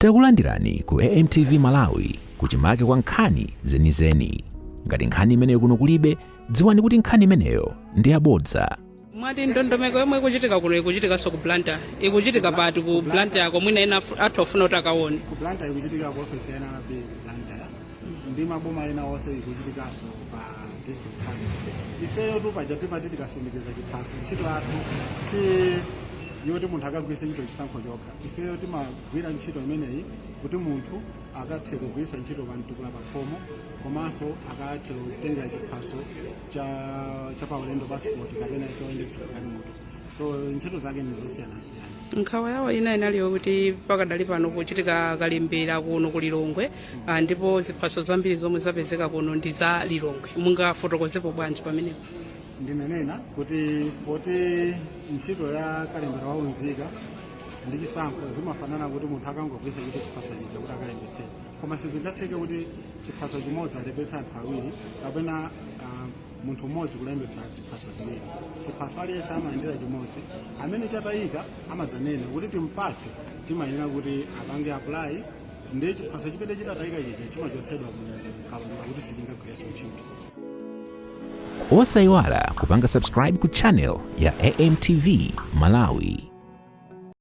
Takulandirani ku AMTV Malawi, kuchimake kwa nkhani zenizeni. Ngati nkhani imeneyo kuno kulibe, dziwani kuti nkhani imeneyo ndi yabodza. Mwati ndondomeko yomwe ikuchitika kuno ikuchitikanso ku Blantyre? Ikuchitika pati ku Blantyre komwina ena athu ofuna kuti akaone? Ku Blantyre ikuchitika ku office ya NRB ku Blantyre, ndi maboma ena onse ikuchitikanso pa district council. Ifeyo tupaja timati tikasindikiza chiphaso, ntchito yathu si yoti munthu akagwiritse ntchito chisankho chokha. Ifeyo timagwira ntchito imeneyi kuti munthu akathe kugwiritsa ntchito pa Mtukula Pakhomo, komanso akathe kutengera chiphaso cha paulendo, passport, kapena choyendetsera galimoto. So ntchito zake ndi zosiyanasiyana. Nkhawa yawo ina inaliyo kuti pakadali pano kuchitika kalembera kuno ku Lilongwe, ndipo ziphaso zambiri zomwe zapezeka kuno ndi za Lilongwe. Mungafotokozepo bwanji pamenepo? Ndinanena kuti poti ntchito ya kalembera wa unzika ndi chisankho zimafanana, kuti munthu akangogwiritsa ntchito chiphaso chija kuti akalembetsere, koma sizingatheke kuti chiphaso chimodzi alembetse anthu awiri kapena munthu mmodzi kulembetsa ziphaso ziwiri. Chiphaso aliyense amayendera chimodzi. Amene chatayika amadzanena kuti timpatse, timayenera kuti apange apply, ndi chiphaso chimene chitatayika chija chimachotsedwa mu kaundula kuti sichingagwirenso ntchito. Osayiwala kupanga subscribe ku channel ya AMTV Malawi.